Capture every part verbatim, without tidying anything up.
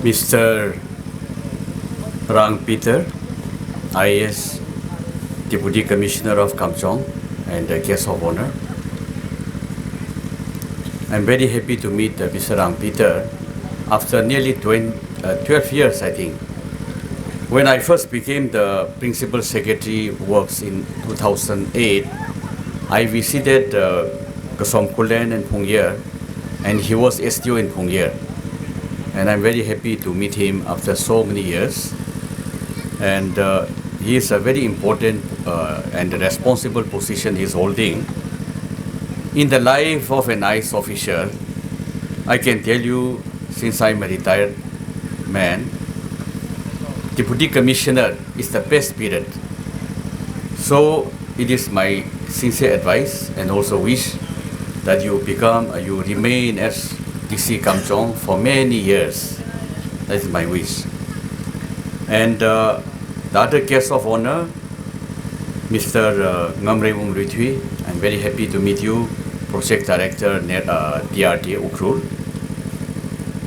Mister Rang Peter, I A S, Deputy Commissioner of Kamjong, and the guest of honor. I'm very happy to meet uh, Mister Rang Peter after nearly twenty, uh, twelve years, I think. When I first became the Principal Secretary Works in two thousand eight, I visited uh, Kasom Khullen and Phungyar, and he was S D O in Phungyar. And I'm very happy to meet him after so many years. And uh, he is a very important uh, and responsible position he's holding. In the life of an I A S officer, I can tell you, since I'm a retired man, Deputy Commissioner is the best period. So it is my sincere advice and also wish that you become, uh, you remain as D C Kamjong for many years. That is my wish. And uh, the other guest of honor, Mister uh, Ngamreiwung Luithui, I'm very happy to meet you, Project Director, Ner- uh, T R T Ukhrul,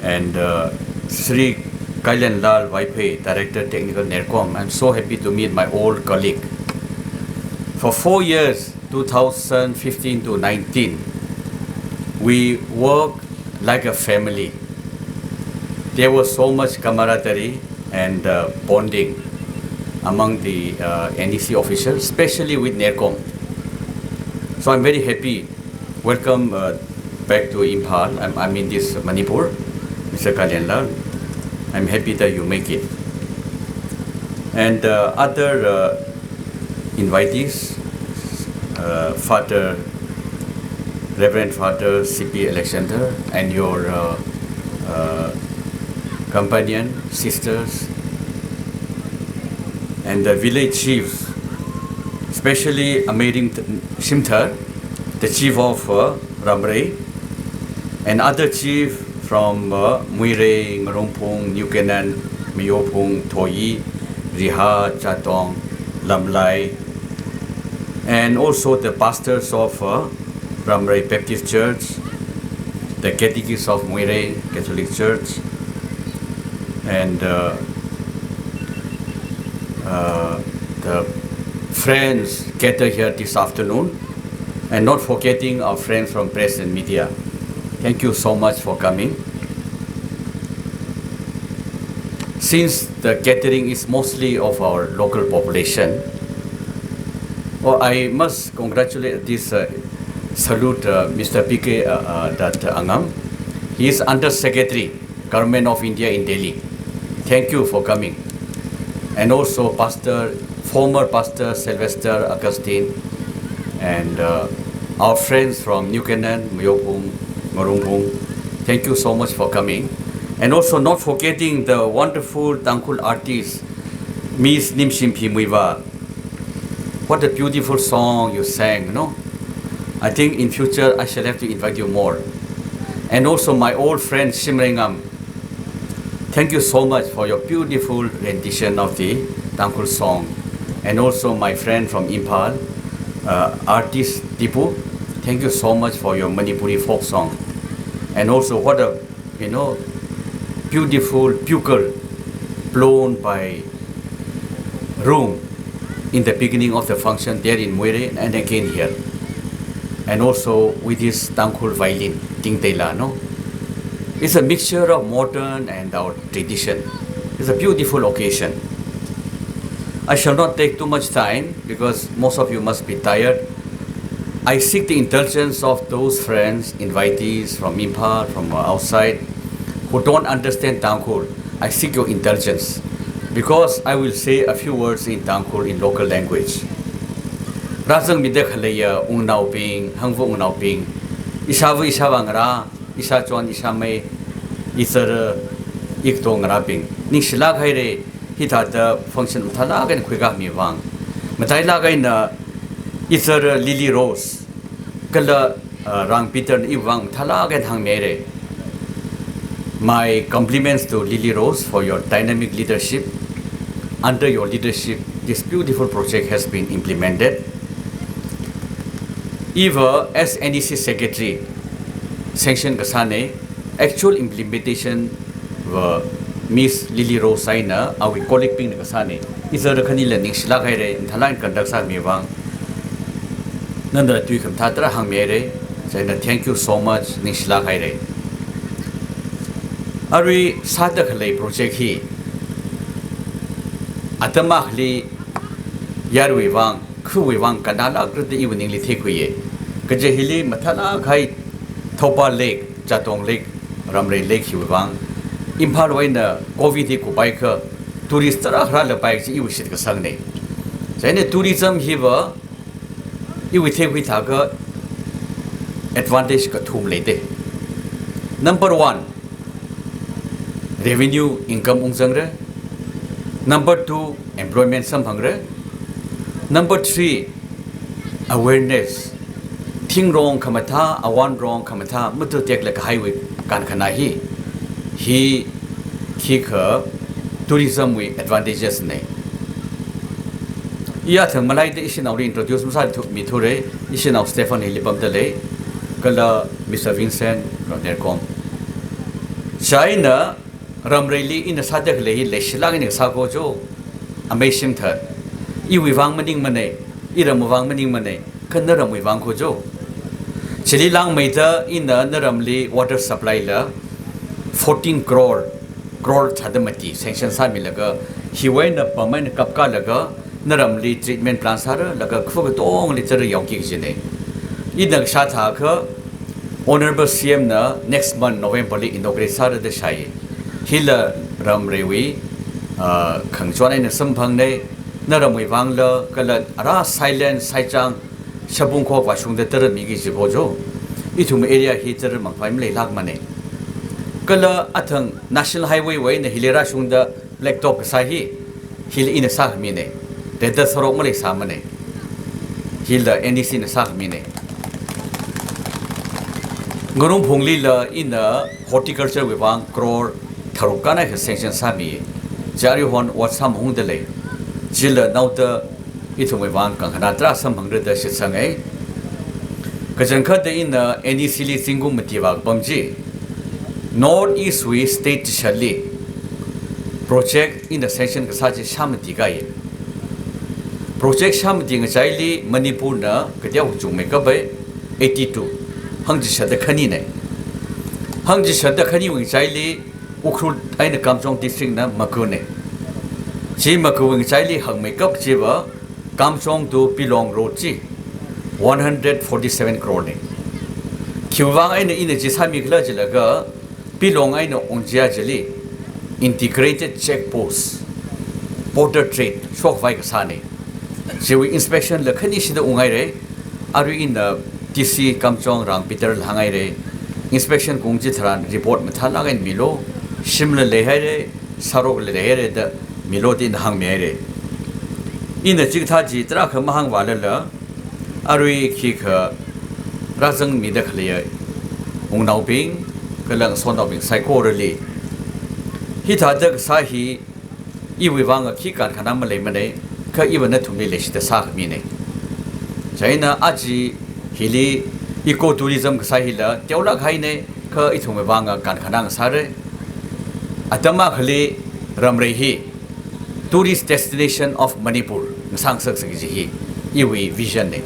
and uh, Sri Kailenlal Vaiphei, Director Technical NERCOM. I'm so happy to meet my old colleague. For four years, two thousand fifteen to nineteen, we work like a family. There was so much camaraderie and uh, bonding among the uh, N E C officials, especially with NERCOM. So I'm very happy. Welcome uh, back to Imphal. I'm, I'm in this Manipur, Mister Kailenlal. I'm happy that you make it. And uh, other uh, invitees, uh, Father, Reverend Father C P Alexander, and your uh, uh, companion sisters, and the village chiefs, especially Ameiring Shimthar, the chief of uh, Ramrei, and other chief from uh, Muirei, Ngarumphung, New Canaan, Mayophung, Thoyi, Riha, Chatong, Lamlai, and also the pastors of uh, Ramrei Baptist Church, the Catechist of Muirei Catholic Church, and uh, uh, the friends gathered here this afternoon, and not forgetting our friends from press and media. Thank you so much for coming. Since the gathering is mostly of our local population, oh, I must congratulate this, uh, salute uh, Mister P K uh, uh, that uh, Angam. He is Under Secretary, Government of India in Delhi. Thank you for coming. And also Pastor, former Pastor Sylvester Augustine, and uh, our friends from New Canaan, Mayophung, Ngarumphung. Thank you so much for coming. And also not forgetting the wonderful Tangkhul artist, Miss Nimshimphi Muivah. What a beautiful song you sang, no? I think in future I shall have to invite you more. And also my old friend Shimreingam. Thank you so much for your beautiful rendition of the Tangkhul song. And also my friend from Imphal, uh, artist Tipu. Thank you so much for your Manipuri folk song. And also what a, you know, beautiful bugle blown by Rung in the beginning of the function there in Muirei and again here. And also with this Tangkhul violin, Tingteila, no? It's a mixture of modern and our tradition. It's a beautiful occasion. I shall not take too much time because most of you must be tired. I seek the indulgence of those friends, invitees from Imphal, from outside, who don't understand Tangkhul. I seek your indulgence because I will say a few words in Tangkhul in local language. Rāzangmida khaleiya wungnaobing, hangva wungnaobing, ishāva ishāvā ngarā, ishāchon ishāmei, izara ikato ngarābing, ningshilāk haira, hithāda function mathālāk eina khuikāmi vang. Matailāk eina izara Lily Rose kala uh, Rang Peter na iwui vang mathālāk eina hāngmihaira. My compliments to Lily Rose for your dynamic leadership. Under your leadership, this beautiful project has been implemented. Iva as N E C secretary, sanction kasāna, actual implementation va Miss Lily Rose eina awui colleague bingna kasāna. Ishi khanila ningshilāk haira, thalan conduct sāmi vang. Nana tui khamathā tarā hāngmi haira, chieina thank you so much, ningshilāk haira. Arui sāda khalei project hi atam akhali yarui vang, khuiwui vang kannalākra da iwui ningli theikhuiya. Kaje hili mathālāk kahai Thoubal Lake, Chatong Lake, Ramrei Lake hiwui vang, Imphalwui eina Covid hi kupaiakha tourist tarākha rālapai kaji iwui shitkasangna. Chieina tourism hiva iwui theikhui thākha advantage kathum leida. Number one, revenue income ungzangra. Number two, employment samphangra. Number three, awareness. Thingrong khamathā, awanrong khamathā matuitekla kahaiwui kankhana hi, hi khikha tourism wui advantages na. Iya thang malaida ishinaoli introduce masāthu-, mithura, ishinao Stephen hili pamda lei, kala Mister Vincent Ronerkom. Chieina Ramreili ina sāda khalei hi leishilāk eina sāko jo, amei shimthat. Iwui vang maningmana, iramwui vang maningmana, kha naramwui vang ko jo. Chili langmeida ina naramli water supply la fourteen crore, crore thāda mati sanction sāmilaga, hiwui eina pam eina kapkalaga, naramli treatment plant sāra, laga kha katongli chara yaoki kajina. Ina kashā thākha Honorable C M na next month November li inaugurate sāra da shāi. Hila Ramreiwui, ah, khangachon eina samphangna, naramwui vangla, kala ara Sailen, Saichang, Shabungkhok vāshungda tara miki jibo jo. Ithum area hi tara mangpai maleilākmana. Kala athang National Highway wui eina hili rāshungda blacktop kasā hi, hila ina sākhamina. Teta sarok maleisāmana. Hila N E C na sākhamina. Ngarumphunglila ina horticulture wui vang crore tharuk kānai kha sanction sāmi. Chieina hon ot sāmahungda lei. Chila naoda ithumwui vang kankhana tarā samphangra da shitsanga. Kachangkhatta ina N E C li zingkum mati vākapam chi, North East wui state chishatli project ina sanction kasā chi shāmati kāya. Project shāmati ngachaili Manipur na kateokha chungmeikapa, eighty-two. Hangchishatta khanina. Hangchishatta khaniwui ngachaili Ukhrul eina Kamjong district na magana. Chi magawui ngachaili hangmeikap chiva Kamjong to Pilong road chi one hundred forty-seven crore na. Khiwui vang eina ina chi sāmikhala jilaga Pilong eina Ongjiya chili integrated check post, border trade shokvai kasāna. Chiwui inspection la khanishida unghaira. Arui ina D C Kamjong Rang Peter la hānghaira. Inspection kung chitharan report mathālāk eina milu, shimla leihaira, sarokla leihaira da milu da ina hāngmihaira. Ina chikathā chi tarākha mahāngvālala, arui khikha rāzangmida khaleiya wungnaobing, kala ngasotnaobing saikorali hithāda kasā hi iwui vang khi kankhana maleimana, kha iva nathumli leishida sākhamina. Chieina aja hili ecotourism kasā hila teolāk haina, kha ithumwui vang kankhana ngasāra. Atam akhali Ramrei hi tourist destination of Manipur ngasāngasaksa kaji hi iwui vision na.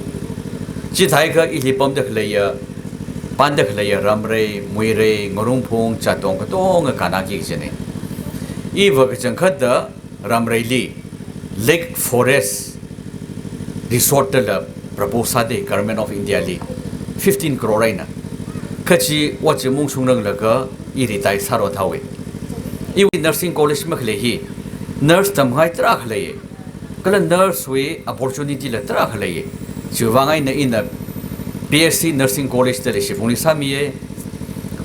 Chithākha ili pamda khaleiya, panda khaleiya Ramrei, Muirei, Ngarumphung, Chatong katonga kannaki kajina. Iva kachangkhatta Ramreili Lake Forest Resort dala propose sāda Government of India li fifteen crore eina. Kha chi ot chi mungshungranglaga i retire sāra thāhaowa. Iwui nursing college makhalei hi nurse tamngai tarākha leiya. Kala nurse wui opportunity la tarākha leiya. Chiwui vang eina ina P S C Nursing College da Leishibungli sāmiya.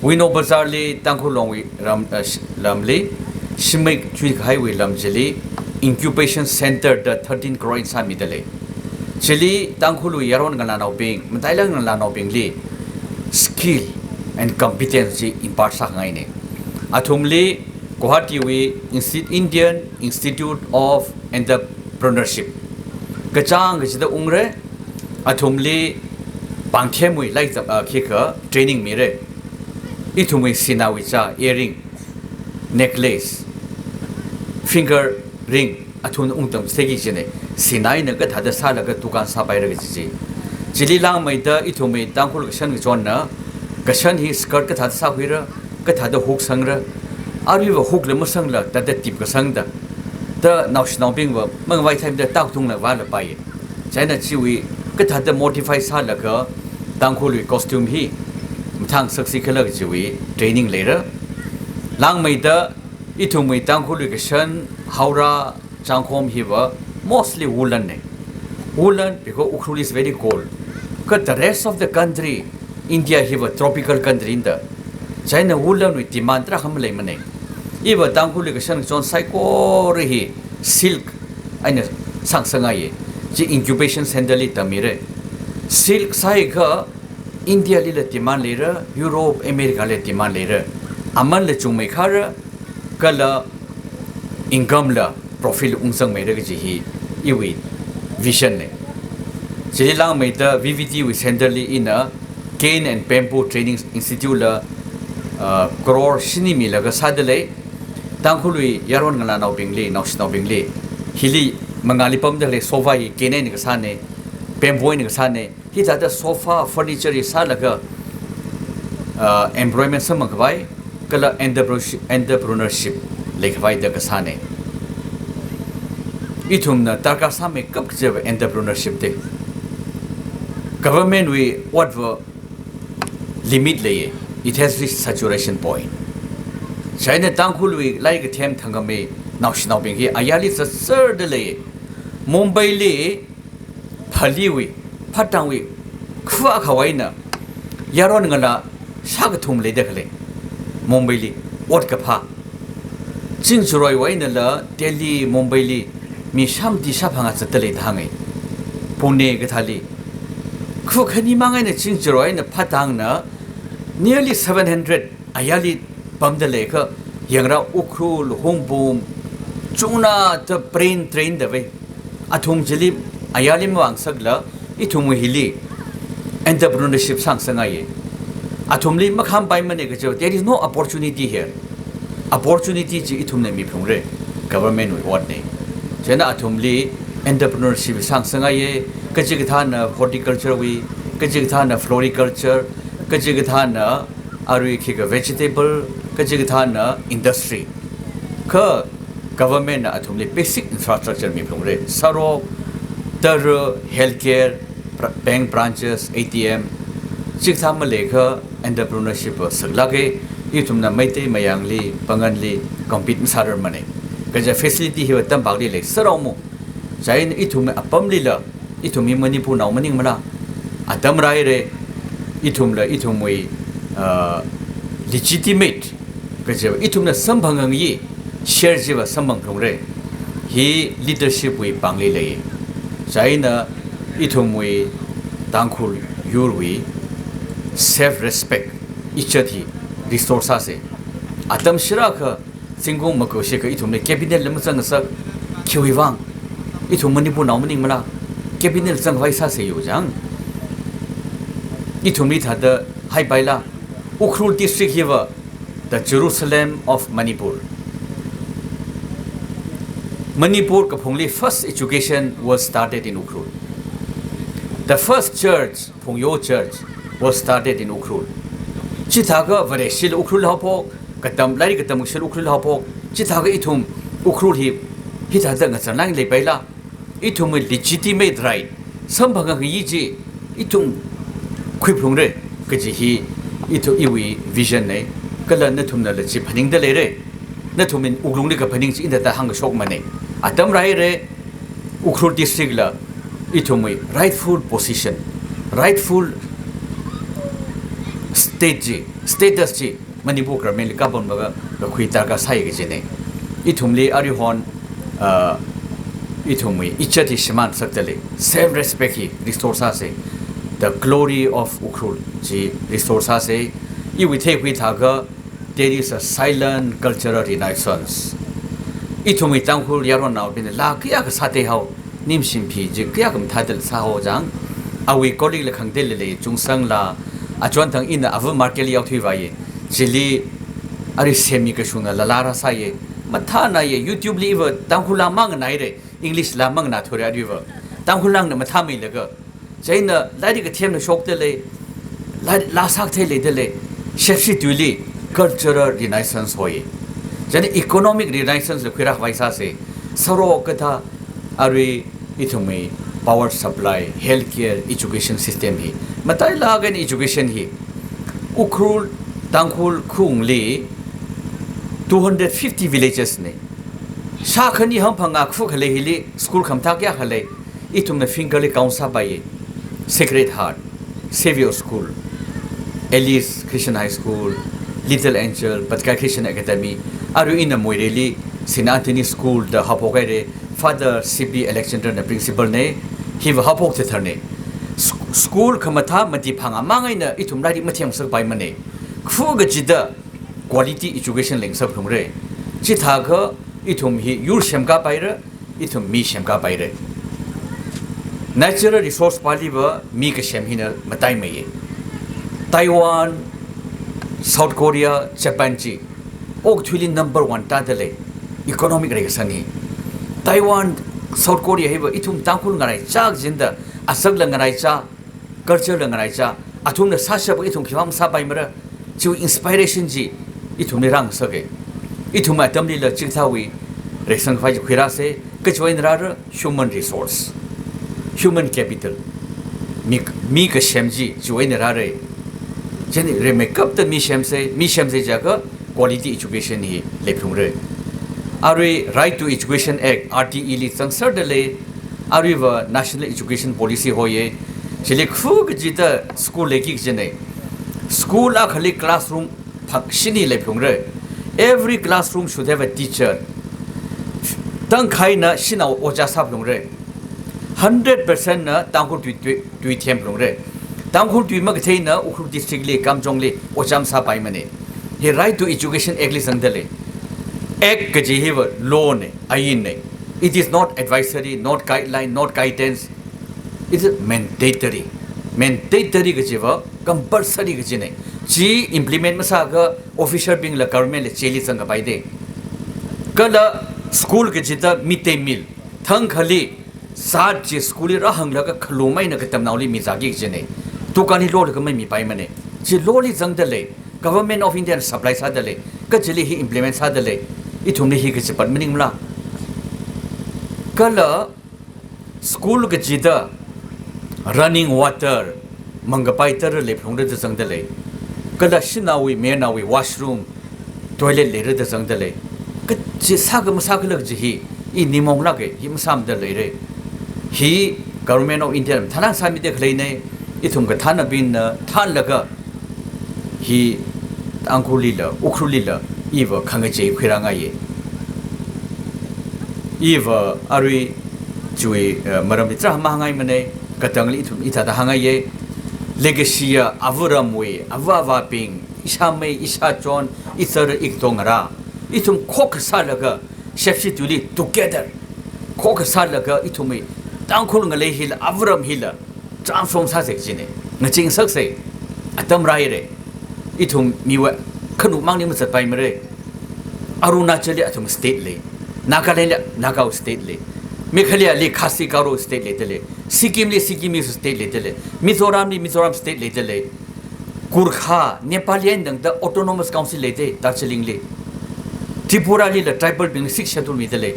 Wino Bazar li Tangkhul Longwui ram, eh, sh-, lamli, Shimei chuikahaiwui lam chili incubation center da thirteen crore eina sāmida lei. Chili Tangkhulwui yaron ngalānaobing, matailāk ngalānaobingli skill and competence chi impart sākhangaina. Athumli Guwahatiwui Insti-, Indian Institute of Entrepreneurship kachāng kachida ungra. Athumli pāngthemwui laizam, ah, khikha training mira. Ithumwui sināwui chā, earring, necklace, finger ring athumna ungtam seki jine. Sinaina kathāda sālaga dukan sāpaira kaji chi. Chili langmeida ithumwui Tangkhul kashan kachonna, kashan hi skirt kathāda sākhuira, kathāda hook sangra, aruiva hook la masangla, thāda tip kasangda, thāda naoshinaobingva mangvai thaimda taktung la vālapai. Chieina chiwui kathāda modify sālaga Tangkhulwui costume hi mathāngasaksi khala kajiwui training leira. Langmeida ithumwui Tangkhulwui kashan Howrah, Changkhom hiva mostly woolen ne. Woolen because Ukhrul is very cold. Kha the rest of the country, India hiva tropical country nda. Chieina woolen wui demand tarākha maleimane. Iva Tangkhulwui kashan kachon saikora hi silk eina sāngasakngaiye. Chi incubation center li tammire. Silk sāakha India lila demand leira, Europe, America li demand leira. Amanla chungmeikhara, kala income la profit ungsangmeira kaji hi iwui vision ne. Chili langmeida V V T wui center li ina Cane and Bamboo Training Institute la, uh, crore shini milaga sādalei. Tangkhulwui yaron ngalānaobingli, naoshinaobingli, hili mangāli pamdalei, sofa hi cane eina kasāne, bamboo eina kasāne, hithāda sofa, furniture hi sālaga, uh, employment samphangkhavai, kala entrepreneurship, entrepreneurship leikhavai da kasāne. Ithumna darkar sāmeikap kajiva entrepreneurship te. Government wui otva limit leiye. It has reached saturation point. Chieina Tangkhulwui lairik kathem thangkhamei naoshinaobing hi ayarli zatserda leiye. Mumbai li Phaleewui, phatangwui, khuwa khawaina, yaron ngalā shākathum leida khalei. Mumbai li, ot kaphā. Chingjaroi wuina la, Delhi, Mumbai li, mi shāmati shāphangā zatdalei da hānge. Pune kathāli. Khu khani mang eina chingjaroi eina phatangna, nearly seven hundred ayarli pamda leikha, yangra Ukhrul, Hungpung, chungna ta plane train da vei. Athum chili ayarli mavāngasakla, ithum hili entrepreneurship sāngasakngaiye. Athumli makhampaimane kajiva, there is no opportunity here. Opportunity chi ithumna miphalungre, government wui ot ne. Chieina athumli entrepreneurship sāngasakngaiye, kachikathāna horticulture wui, kachikathāna floriculture, kachikathāna arui khikha vegetable, kachikathāna industry. Kha government na athumli basic infrastructure miphalungre. Sarok, tara, healthcare, br-, bank branches, A T M, chikathā maleikha entrepreneurship saklāke, ithumna Meitei Mayangli, Panganli compete masārarmane. Kaja facility hiva tampakli lei, saraomu. Chieina ithum apamlila, ithum hi Manipurnao maningmala. Atam rāhaire, ithumla ithumwui, uh, legitimate kajiva, ithumna samphangkhangayi share chiva samphangphalungre. Hi leadership wui pāngli lei. Chieina ithumwui Tangkhul yurwui self respect, izzat hi restore sāse. Atam shārakha zingkum maku shikha ithumli cabinet la mazangngasak, khiwui vang? Ithum Manipurnao maningmala, cabinet la zangkhavai sāse yo jang. Ithumli thāda haipaila, Ukhrul district hiva the Jerusalem of Manipur. Manipur kaphungli first education was started in Ukhrul. The first church, Phungyo Church, was started in Ukhrul. Chithākha Vareshila Ukhrul haophok, katam, lairik katamkashila Ukhrul haophok, chithākha ithum Ukhrul hi, hithāda ngazanlang leipaila, ithumwui legitimate right, samphangkhangayi chi, ithum khuiphalungre, kaji hi, ithum iwui vision ne, kala nathumnala chi phaningda leire, nathumwui wuklungli kaphaning chi ina thāda hāngkashokmane. Atam rāhaire, Ukhrul district la, ithumwui rightful position, rightful state chi, status chi, Manipur government li kapam laga kakhui darkar sai kajine. Ithumli arihon, uh, ithumwui izzat hi shimānsakdalei. Self respect hi restore sāse. The glory of Ukhrul chi restore sāse. Iwui theikhui thākha, there is a silent cultural renaissance. Ithumwui Tangkhul yaronnaobingna laa kayākha sātheihao, nimshim phi chi kayākha mathāda sāhao jang. Awui colleague la khangatei lei, Chungsang la, achonthang ina ava market li yaothuivāye. Chili, ari semi kashungna laa rāsāye. mathānāya, YouTube li iva Tangkhul laa manganāhaira, English laa manganāthuira, aruiva Tangkhul laa na mathāmeilaga. Chieina lairik kathemna shokda lei, lairik laa sākthei leida lei, shepshi tuili cultural renaissance hoi. Chieina economic renaissance la khuirākhavai sāsa, sārok kathā, arui ithumwui power supply, healthcare, education system hi. Matailāk eina education hi. Ukhrul, Tangkhul khaung li two hundred fifty villages na. Shākhani hangphangā kafuk khalei hili school khamathā kayākha lei, ithumna finger li count sāpaiya. Sacred Heart, Xavier School, Alice Christian High School, Little Angel, Patkai Christian Academy, arui ina Moirili Saint Anthony School da haophokhaira, Father C B Alexander na principal na, hiva haophok thathar na. Sch-, school khamathā mati phangā mang eina ithum lairik mathemngasakpaimana. Kafuk kachida quality education leingasakphalungra. Chithākha ithum hi yur semkāpaira, ithum mi semkāpaira. Natural resource paliva mi kasem hina mataimeiya. Taiwan, South Korea, Japan chi okathuili number one tāda lei, economic reikasang hi. Taiwan, South Korea hiva ithum Tangkhul ngaraichā kajina da, asakla ngaraichā, culture la ngaraichā, athumna sāshapa ithum khiwui vang masāpaimara, chiwui inspiration chi ithumli rāngasaka. Ithum atamlila chikathāwui reisangkhavai chi khuirāsa, kachiwui eina rāra human resource, human capital. Mi, mi kasem chi chiwui eina rāra. Chieina rimeikapta mi semsa, mi semsa jiakha quality education hi leiphalungra. Arui Right to Education Act, R T E li zangserda lei, aruiva National Education Policy hoiya. Chili kafuk kachida school leiki kajina. School akhali classroom phangshini leiphalungra. Every classroom should have a teacher. Tangkhaina shanao ojā sāphalungra. Hundred percent na Tangkhul tui, tui, tui themphalungra. Tangkhul tui makatheina Ukhrul district li, Kamjong li ojā masāpaimana. Hi Right to Education Act li zangda lei. Act kaji hiva law na, ain na. It is not advisory, not guideline, not guidance. It is mandatory. Mandatory kajiva compulsory kajina. Chi implement masāakha official bingla government la jail li zangkapai da. Kala school kachida midday meal, thangkhali zat chi school li rāhānglaga khalum eina katamnaoli mizāki kajina. Dukan hi lolaga mamipaimana. Chi law li zangda lei. Government of India na supply sāda lei. Kachili hi implement sāda lei. Ithumli hi kachipat maningmala? Kala school kachida running water, mangkapai tara leiphalungra da zangda lei. Kala shanaowui, mayarnaowui washroom, toilet leira da zangda lei. Kachi sākha masākhala kaji hi, i nimonglāka, hi masāmada leira. Hi Government of India na mathānā sāmida khaleina, ithum kathānabingna thānlaga, hi Tangkhullila, Ukhrullila, iva khangachei khuirāngaiya. Iva arui chiwui, eh, maramli tarākha mahāngaimana, katangli ithum hithāda hāngngaiya. Leikashiya avaramwui, ava avābing, ishāmei, ishāchon, izar, ikatonga rā, ithum khokkha sālaga, shepshi tuili together, khokkha sālaga ithumwui Tangkhul ngalei hila, avaram hila, transform sāsa kajina. Ngacheingasaksa, atam rāhaira. Ithum miwui khanuk mangli mazatpaimara. Arunachal li athum state lei. Nagaland li Naga state lei. Meghalaya li Khasi Garo state leida lei. Sikkim li Sikkimese state leida lei. Mizoram li Mizoram state leida lei. Gorkha, Nepali eina tangda autonomous council leida, Darjeeling li. Tripura lila tribal bingli sixth schedule mida lei.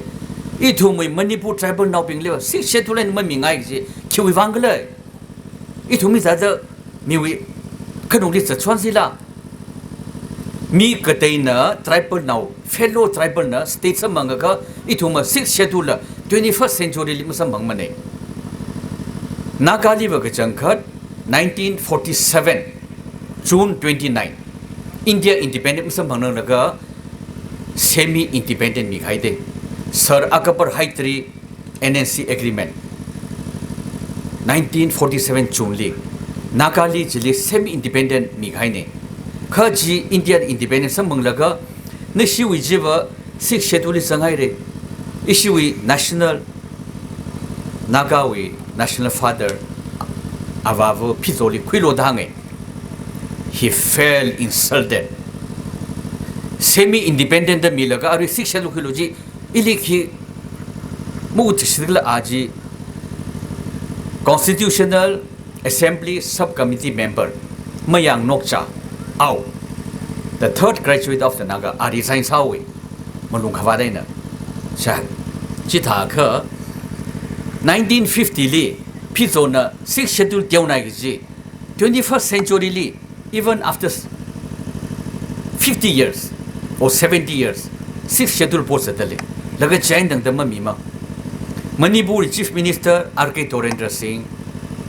Ithumwui Manipur tribal naobingliva sixth schedule eina mamingai kaji khiwui vangkhala? Ithum hithāda miwui khanukli zatsonsila? Mi kateina tribal nao, fellow tribal na state samphangakha, ithumva sixth schedule la twenty-first century li masamphangmana. Naga liva kachangkhat nineteen forty-seven, June twenty-nine, India independent masamphanglakha semi independent mikahai da. Sir Akbar Hydari N N C Agreement, nineteen forty-seven June li, Nagali chili semi-independent mikahaina. Kha chi Indian independent samphanglaga, nashiwui chiva sixth schedule li zanghaira. Ishiwui national, Nagawui national father, Avāva Phizo li khuilu da hānga. He felt insulted. semi-independent da milaga arui Sixth Schedule khuilu chi, ili khi mautishikla a chi Constitutional Assembly Subcommittee member Mayang Nokcha, Ao, the third graduate of the Naga, a resign sāhaowa, malung khavāt eina. Sha, chithākha nineteen fifty li Phizona Sixth Schedule teonai kaji, twenty-first century li, even after s-, fifty years or seventy years, Sixth Schedule post dalei. Laga chieina tangda mamima. Manipur Chief Minister R K Dorendra Singh,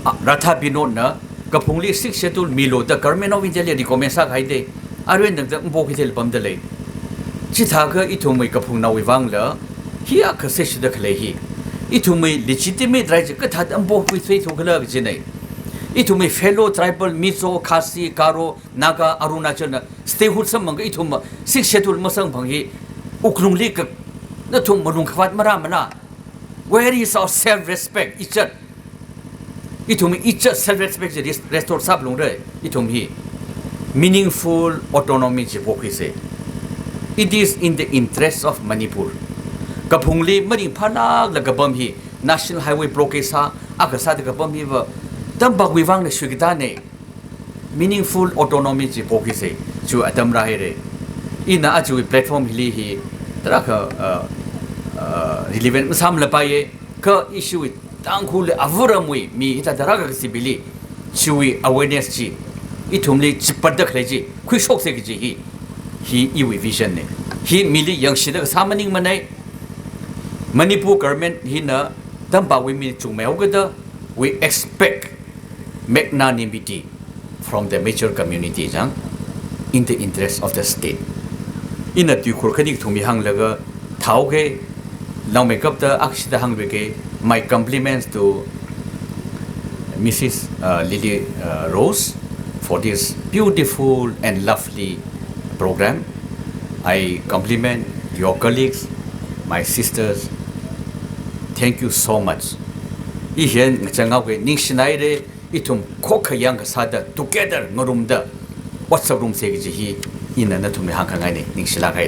a, Radha Binod na kaphungli Sixth Schedule milu da Government of India li recommend sākahai da, aruina tangda mapokhuithei pamdalei. Chithākha ithumwui kaphungnaowui vangla, hi akha seishida khalei hi, ithumwui legitimate right chi kathāda mapokhuitheithu khala kajinei. Ithumwui fellow tribal Mizo, Khasi, Garo, Naga, Arunachal na statehood samphangkha ithum Sixth Schedule masamphang hi wuklungli ka, nathum malung khavāt marāmana. Where is our self-respect? Ichat. Ithum ichat self-respect chi res-, restore sāphalungra. Ithum hi meaningful autonomy chi pokhuisa. It is in the interest of Manipur. Kaphungli maringphālākla kapam hi, National Highway blockade sā, akha sāda kapam hiva, tampākwui vangna shuikatā nei. Meaningful autonomy chi pokhuisa, chi atam rāhaira. Ina ajawui platform hili hi tarākha, uh, uh, relevant masāmalapai, kha issue Tangkhulli avāramwui mi hithāda rākakasibingli, chiwui awareness chi, ithumli chipatda khalei chi khuishoksa kaji hi, hi iwui vision nei. Hi mili yangshida kasā maningmanei. Manipur government hina tampāwui mi chungmeihaokida, we expect magnanimity from the mature community chang, in the interest of the state. Ina tuikhur khani kathum hi hānglaga thāhaoga, naomeikapta akshida hāngluiga, my compliments to Missus, uh, Lily, uh, Rose for this beautiful and lovely program. I compliment your colleagues, my sisters. Thank you so much. I hi ngachang haoga, ningshinaira, ithum khokkha yangkasāda, together ngarumda ot sārumsa kaji hi ina nathumli hāngkhangainei, ningshilāk haira.